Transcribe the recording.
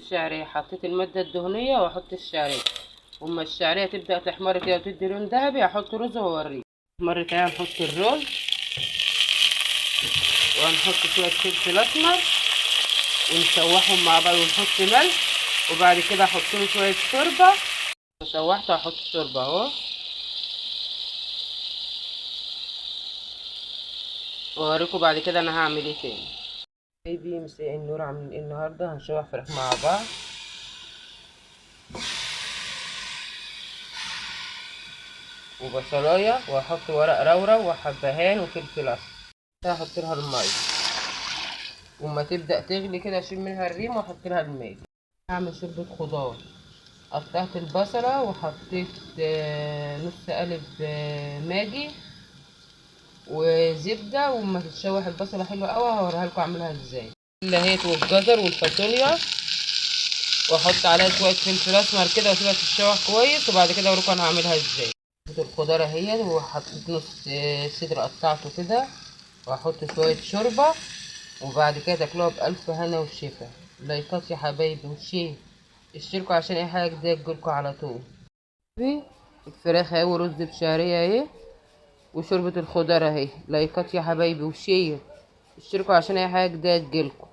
الشعرية. حطيت المادة الدهنية واحط الشعرية، وأما الشعرية تبدا تحمر كده وتدي لون ذهبي هحط رز واوريك. مرة تانية هنحط الرز وهنحط شوية فلفل اسمر ونشوحهم مع بعض ونحط ملح، وبعد كده احط له شوية شوربة. شوحته هحط الشوربة اهو، واوريكم بعد كده انا هعمل ايه تاني. حبايبي مساء النور، عاملين ايه النهارده؟ هنشوح فراخ مع بعض. وبصلايه، وهحط ورق رورو وحبهان وفلفل اسمر. هحط لها المية، وما تبدا تغلي كده اشيل منها الريم واحط لها الماء. هعمل شوربة خضار. قطعت البصله وحطيت نص قالب ماجي وزبده، وما تتشوح البصله حلوة قوي هوريها لكم اعملها ازاي. اللهيت والجزر والفاصوليا، واحط عليها شوية فلفل اسمر كده واسيبها تتشوح كويس، وبعد كده اوريكم انا هعملها ازاي. الخضار اهي، وحطيت نص صدر قطعته كده، واحط شوية شوربة، وبعد كده تاكلوها بالف هنا وشفا. لايكات يا حبايبي و share، اشتركوا عشان اي حاجة جديدة تجيلكوا على طول. الفراخ اهي، ورز بشعريه اهي، وشوربه الخضار اهي. لايكات يا حبايبي و share، اشتركوا عشان اي حاجة جديدة تجيلكوا.